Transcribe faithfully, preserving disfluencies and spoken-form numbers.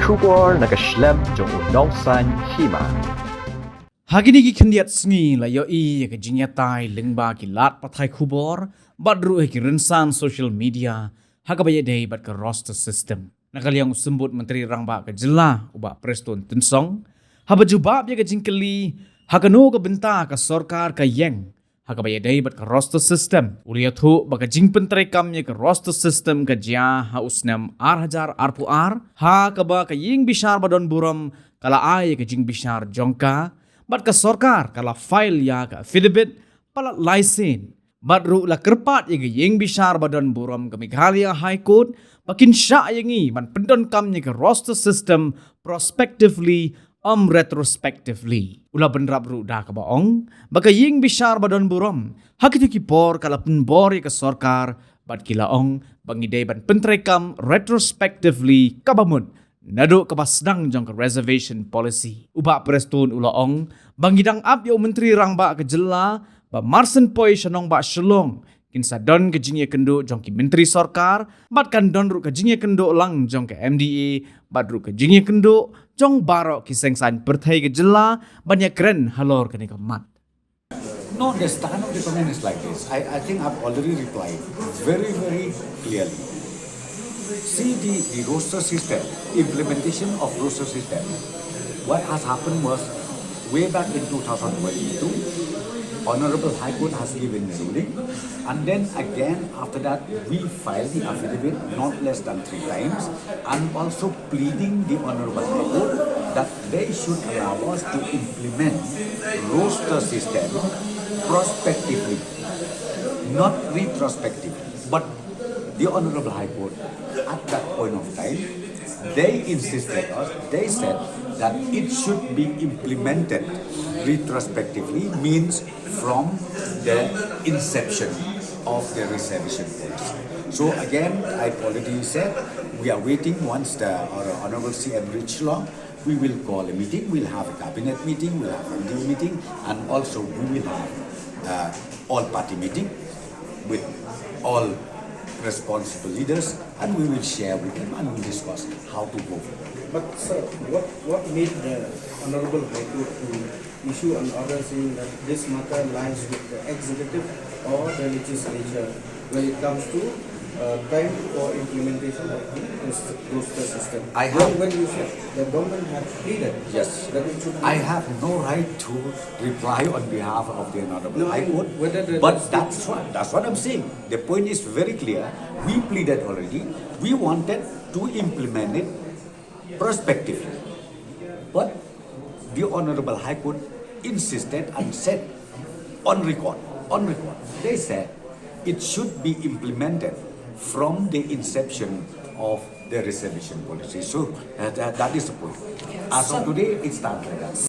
Khubor na ka shlem jong u nongsaiñ hima. Ha kine ki khyndiat sngi la ïohi ïa ka jingïatai lyngba ki lad pathai khubor bad ruh ïa ki rynsan social media ha kaba ïadei bad ka roster system. Na ka liang u Symbud Myntri Rangbah ka jylla u Bah Prestone Tynsong, haba jubab ïa ka jingkylli ha kano ka bynta ka sorkar ka ïeng ha kaba ïadei bad ka roster system, u la ïathuh ba ka jingpyntreikam ïa ka roster system ka jia ha u snem ar hajar arphew ar, ha kaba ka ïing bishar ba don burom ka la ai ïa ka jingbishar jong ka, bad ka sorkar ka la file ïa ka affidavit palat lai sien. Bad ruh la kyrpad ïa ka ïing bishar ba don burom ka Meghalaya High Court ba kin shah ïa ngi ban pyndonkam ïa ka roster system prospectively, ym retrospectively. U la bynrap ruh da kaba ong ba ka ïing bishar ba don burom ha kito ki por ka la pynbor ïa ka sorkar, bad ki la ong ba ngi dei ban pyntrei kam retrospectively, kaba mut naduh kaba sdang jong ka reservation policy. U Bah Prestone u la ong ba ngi dang ap ïa u Myntri Rangbah ka jylla ba marshen poi sha nongbah Shillong, kin sa don ka jingïakynduh jong ki myntri sorkar, bad kan don ruh ka jingïakynduh lang jong ka M D A, bad ruh ka jingïakynduh jong baroh ki seng saiñ pyrthei ka jylla ban ïakren halor kane ka mat. No, the stand of the government is like this. I, I think I've already replied very, very clearly. See, the, the roster system, implementation of roster system, what has happened was, way back in two thousand twenty-two, Honorable High Court has given a ruling, and then again after that we filed the affidavit not less than three times, and also pleading the Honorable High Court that they should allow us to implement roster system prospectively, not retrospectively. But the Honorable High Court, at that point of time, they insisted, or they said that it should be implemented retrospectively, means from the inception of the reservation policy. So again, I've already said, we are waiting. Once the, our Honorable C M reach Shillong, we will call a meeting, we'll have a cabinet meeting, we'll have a review meeting, and also we will have, uh, all party meeting with all responsible leaders, and we will share with them and we'll discuss how to go forward. But sir, what, what made the Honorable High Court to issue an order saying that this matter lies with the executive or the legislature when it comes to, uh, time for implementation of the, this roster system? I have When, when you said the government had pleaded Yes. that it should be I have no right to reply on behalf of the Honorable No, High Court. Whether the But that's what, that's what I'm saying. The point is very clear. We pleaded already. We wanted to implement it prospectively. But the Honorable High Court insisted and said on record, on record, they said it should be implemented from the inception of the reservation policy. So, uh, that, that is the point. As of today, it stands like that.